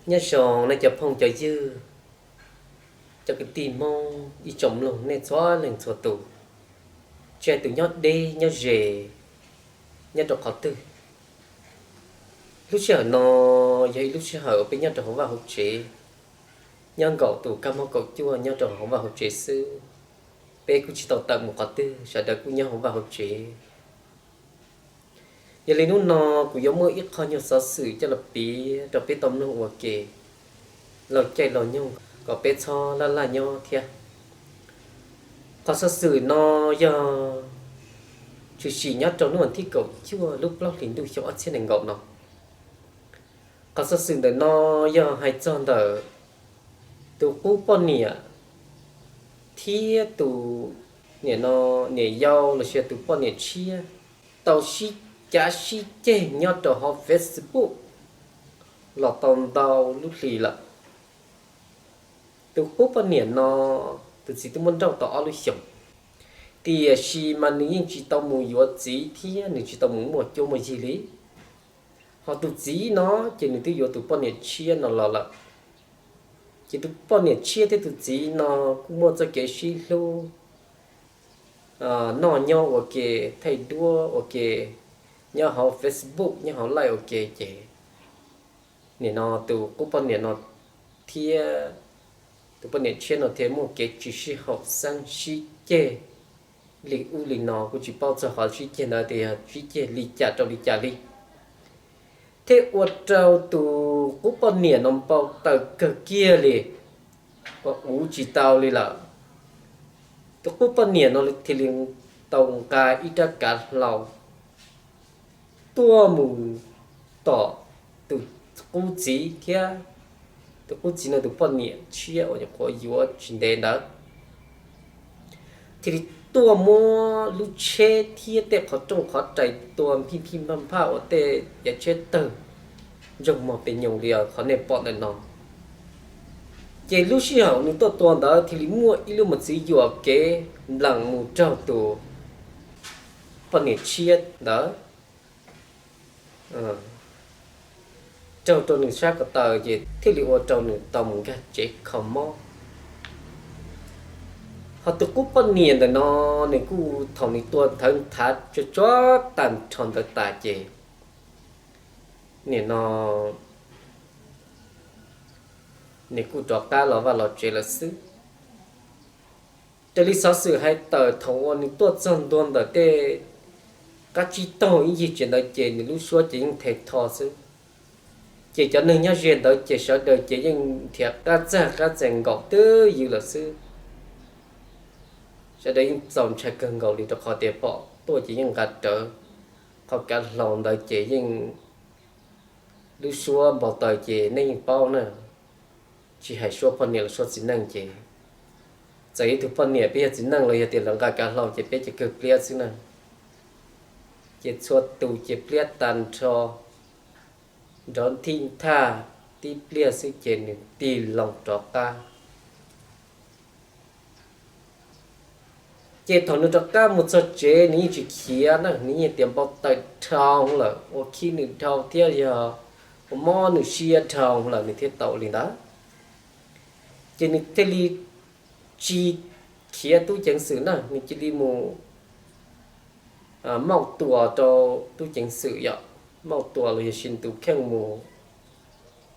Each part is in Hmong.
Nyob zoo nej cov phooj cov ywg, cov kwv tij Hmoob ib tsoom mloog nej txhua leej txhua tus, tsis hais tus nyob deb nyob ze, nyob rau qhov twg. Lub sij hawm no yog ib lub sij hawm uas peb nyob rau hauv vaj hauv tsev, nyob nkaum tus kab mob kaum cuaj nyob rau hauv vaj hauv tsev xwb. Peb kuj tsis tau tawm mus qhov twg, sawv daws kuj nyob hauv vaj hauv tsev. Yog li hnub no kuv yuav muaj ib qho nyuag xov xwm coj los piav rau peb tau mloog ua ke laug caij laug nyoog kom peb txhob laj laj nyob thiab. Qhov xov xwm no yog tshwm sim nyob rau hnub vas thib kaum cuaj lub plaub hlis ntuj xyoo ob txhiab nees nkaum no. Qhov xov xwm ntawm no yog hais txog ntawm tus qub poj niam thiab tus niam no, niam yau los sis tus poj niam tshiab tau sib cav sib ceg nyob rau hauv Facebook los tau ntau lub hlis lawm. Tus qub poj niam no, tus txiv twb muaj nrauj tau ob lub xyoos, tiam sis mas nws yeej tsis tau mus yuav txiv thiab nws tsis tau mus muaj cuab muaj yig li. Ho tus txiv no ces nws twb yuav tus poj niam tshiab no los lawm. Ces tus poj niam tshiab thiab tus txiv no kuj muaj txoj kev sib hlub, noj nyob ua ke, thaij duab ua ke, nyob hauv Facebook nyob hauv Line ua ke ces nim no tus qub poj niam no thiab tus poj niam tshiab no thiaj muaj kev tsis sib haum xeeb, sib ceg li ub li no, kuj tsis paub txog qhov sib ceg ntawd tias yog sib ceg li cas rau li cas li. Thiaj ua rau tus qub poj niam no npau taws kawg kiag li, ua ua tsis tau li lawm. Tus qub poj niam no thiaj li tau nqa ib rab kav hlau tuaj mus tom tus qub txiv thiab tus qub txiv no tus poj niam tshiab uas nyuam qhuav yuav tsis ntev ntawd, thiaj li tuaj muab lub tsheb thiab tej qhov rooj qhov rais tua nphij nphij nphaj nphaj ua tej yav tsheb tawg ntsoog mog pes nyoos li qhov nej pom ntawm no. Ces lub sij hawm nws tuaj tua ntawd thiaj li muaj ib lub mos txwv yuam kev npleem mus raug tus poj niam tshiab ntawd, raug rau nws sab ko taw ces thiaj li ua rau nws tau mus nkag tsev kho mob. Ho tus qub poj niam ntawm no, nws kuj thaum nws tua nthawv nthav tsuag tsuag tag nrho ntawd tas ces nim no nws kuj rov qab los vaj los tsev lawm xwb. Raws li xov xwm hais tawm thaum uas nws tuaj txog ntua ntawm tej qab tsib taug ib ncig tsev ntawd ces nws lub suab ces yeej the tho xwb. Ces cov neeg nyob ze ntawd ces sawv daws ces yeej nrhiav qab txag qab txees nkaum twb ywm lawm xwb. Sawv daws yeej txaus ntshai kawg nkaus li rau qhov tias pom tuaj ces yeej nqa rawv qhov kav hlau ntawd ces yeej lub suab npau taws ces nej yeej paub na, tsis hais suab poj niam los suab txiv neej ces txawm ib tug poj niam peb yog txiv neej los yog tias lawv nqa kav hlau ces peb ces kawg pliab xwb na. Ces txhua tus ces pliab tag nrho, nrov nthij nthaj tib pliag xwb ces nws tig loo rov qab. Ces thaum nws rov qab mus txog tsev nws yeej tsis khiav na, nws yeej tias npau taws dhau lawm, ua khib nws dhau thiab yog ua mob nws siab dhau lawm nws thiaj tau li ntawd. Ces nws thiaj li tsis khiav tub ceev xwm na, nws cia li mus mauj tua rau tub ceev xwm yom, mauj tua los yog sis tus kheej mus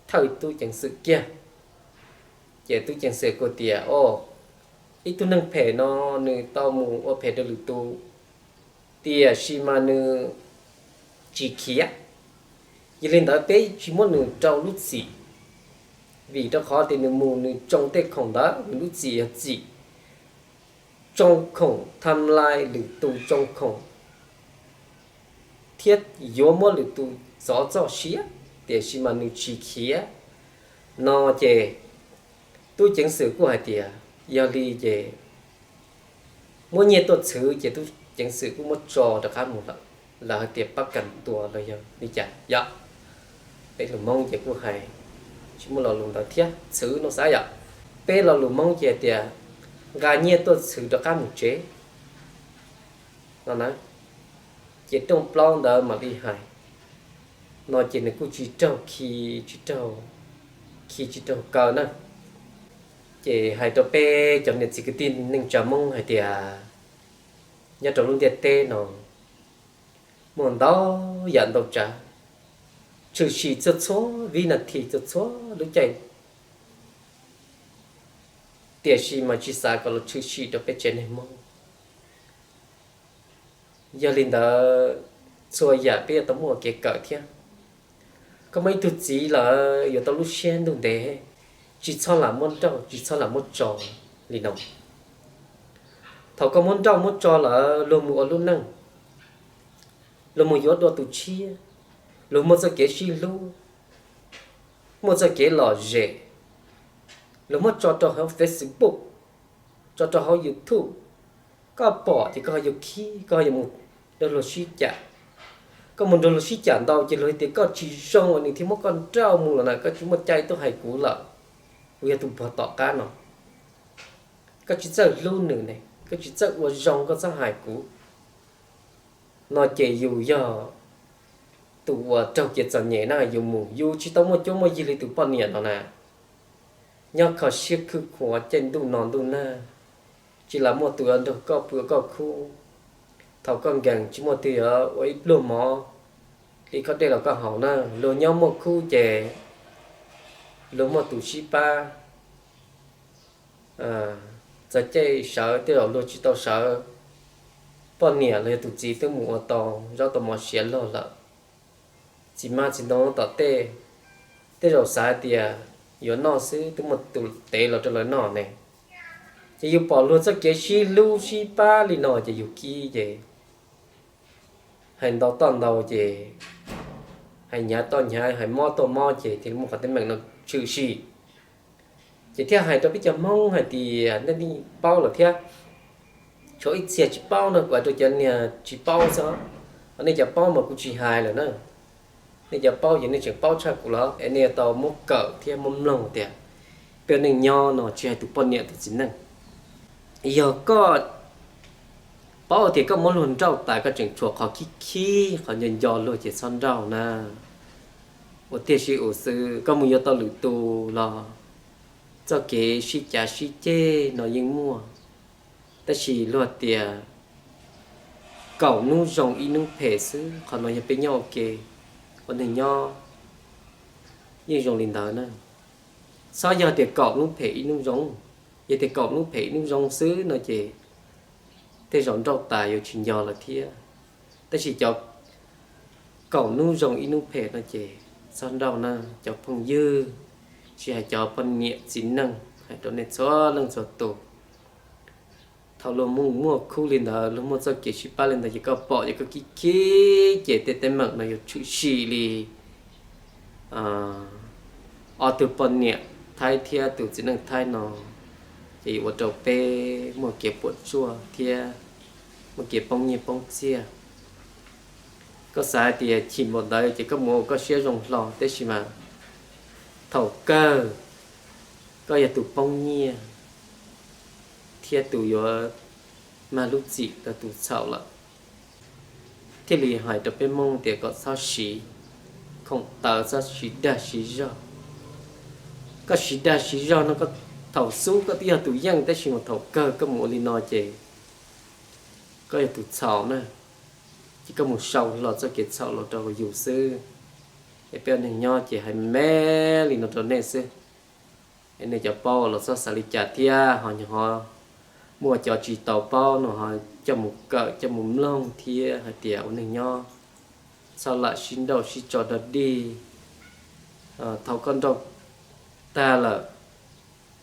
thawj tub ceev xwm kiag. Ces tub ceev xwm kuj tias, o, ib tug neeg phem no nws tau mus ua phem rau lwm tus, tiam sis mas nws tsis khiav. Yog li ntawd peb tsis muab nws rau lub txim, vim rau qhov tias nws mus nws tsoo tej khoom ntawd, nws lub txim yog txim tsoo khoom, tham lais lwm tus tsoo khoom thiab yuav muab lwm tus txov txoj sia, tiam sis mas nws tsis khiav no ces tub ceev xwm kuj hais tias yog li ces muab nyiaj tuaj txhwv ces tub ceev xwm kuj muab tso rov qab mus lawm. Lawv hais tias pab kam tua los yog li cas yom. Peb lus Hmoob ces kuj hais tsis muaj lo lus ntawd thiab, txhwv no xav yom. Peb lo lus Hmoob ces hais tias nqa nyiaj tuaj txhwv rov qab mus tsev no na. Ces rooj plaub ntawd mam li hais no ces nws kuj tsis raug khi, tsis raug khi tsis raug kaw na. Ces hais rau peb cov niam txiv kwv tij neej tsa Hmoob hais tias nyob rau lub ntiaj teb no muaj ntau yam ntau tsav tshwm sim txhua txhua vib nas this txhua txhua lub caij, tiam sis mas tsis xav kom los tshwm sim rau peb tsev neeg Hmoob. Yog li ntawd, txhua yam peb yuav tau muaj kev kawm thiab. Koj muaj ib tug txiv lawm yuav tau lub siab ntuj ntev, tsis txhob lam muab nrauj, tsis txhob lam muab tso li no. Thaum koj muab nrauj muab tso lawm, luag mus ua lub neej, luag mus yuav dua tus tshiab, luag muaj txoj kev sib hlub, muaj txoj kev lom zem, luag muab tso rau hauv Facebook, tso rau hauv YouTube, koj pom ces koj yuav khib, koj yuav mus nrog luag sib cam. Koj mus nrog luag sib cam ntau ces luag tias koj tsis zoo uas nws thiaj muab koj nrauj mus los na, koj tsis muaj cai tuaj hais kuv lawm, kuv yog tus pog tom qab no. Koj tsis txawj hlub nws ne, koj tsis txawj ua zoo koj txhob hais kuv no ces yus yog tus uas raug kev txom nyem na, yus mus yus tsis tau muaj cuab muaj yig li tus poj niam no na. Nyob kho siab khwj khuav caij ntuj no ntuj nag, tsis lam muaj tus yuav nrog koj pw koj khub. Thaum koj nkees tsis muaj twg yuav ua ib pluag mov li koj dej los koj haus na. Luag nyob muaj khub ces luag muaj tus sib pab. Txog caij sawv tej zaum luag tsis tau sawv, poj niam los yog tus txiv twb mus ua tau zaub tau mov siav log lawm. Txiv hmab txiv ntoo tom tej, tej zaum xav hais tias yuav noj xwb twb muaj tus tev los rau lawv noj ne. Ces yus pom luag txoj kev sib hlub sib pab li no ces yus khib ces hais ntau toj ntau ces hais hnyav toj hnyav, hais mob toj mob ces thiaj muaj qhov teeb meem no tshwm sim. Ces thiaj hais rau peb cov Hmoob hais tias nej yeej paub lawm thiab, tshuav ib txhia tsis paub no kuv hais rau cov niag tsis paub xwb. Ho nej cov paub mas kuv tsis hais lawm na. Nej cov paub ces nej tseem paub tshaj kuv los es nej yuav tau muab kawm thiab muab mloog tias peb neej nyob no tsis hais tus poj niam tus txiv neej. Yog koj paub tias koj muab luag nrauj tas koj tseem tshuav qhov khib khib qhov nco nco luag ces txhob nrauj na. Ua tiag sib ua xwb, koj mus yuav tau lwm tus los txoj kev sib cav sib ceg no yeej muaj, tab sis luag tias kaum hnub zoo ib hnub phem xwb, qhov no yog peb nyob ua ke, ua neeg nyob yeej zoo li ntawd na. Txhob yog tias kaum hnub phem ib hnub zoo, yog tias kaum hnub phem ib hnub zoo xwb no ces tej zaum nrauj tas yuav tsis nco lawm thiab. Tab sis cov kaum hnub zoo ib hnub phem no ces txhob nrauj na cov phooj ywg, tsis hais cov poj niam txiv neej, hais rau nej txhua leej txhua tus. Thaum luag mus muaj khub li ntawd, luag muaj txoj kev sib pab li ntawd ces koj pom ces koj khib khib ces tej teeb meem no yuav tshwm sim li ob tug poj niam Thaib thiab tus txiv neej Thaib no, ces yuav ua rau peb muaj kev puas tsuaj thiab muaj kev poob nyiaj poob txiaj. Koj xav hais tias chim npaum ntawd ces koj mus ua koj siab zoo hlo, tab sis mas thaum kawg koj yog tus poob nyiaj thiab tus yuav mag lub txim rau tus txhaum lawm. Thiaj li hais rau peb Hmoob tias kom txhob siv khoom tawv, txhob siv dag siv zog. Koj siv dag siv zog no koj thaum xub koj twb yog tus yeej, tab sis mas thaum kawg koj mus ua li no ces koj yog tus txhaum na, ces koj mus sau hlo txoj kev txhaum los rau yus xwb. Es peb ua neeg nyob ces hais me me li no rau nej xwb. Es nej cov paub los txhob xav li cas thiab, ho nyob ho muaj cov tsis tau paub no ho coj mus kawm coj mus mloog thiab hais tias ua neeg nyob txhob lam sib nrauj sib tso dog dig. Thaum koj nrauj tag lawm,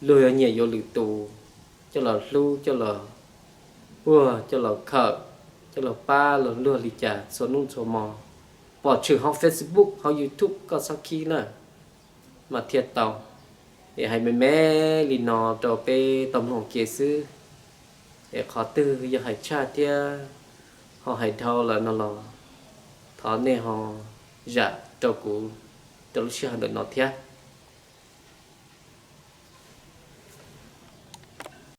luag yuav nyiam yuav lwm tus coj los hlub, coj los puag, coj los khawm, coj los pab los luag li cas txhua hnub txhua hmo. Pom tshwm hauv Facebook hauv YouTube koj txhob khib na, mas thiaj tau. Es hais me me li no rau peb tau mloog ua ke xwb. Es qhov twg yog hais tshaj thiab ho hais dhau lawm no los thov nej ho zam rau kuv rau lub sij hawm ntawm no thiab.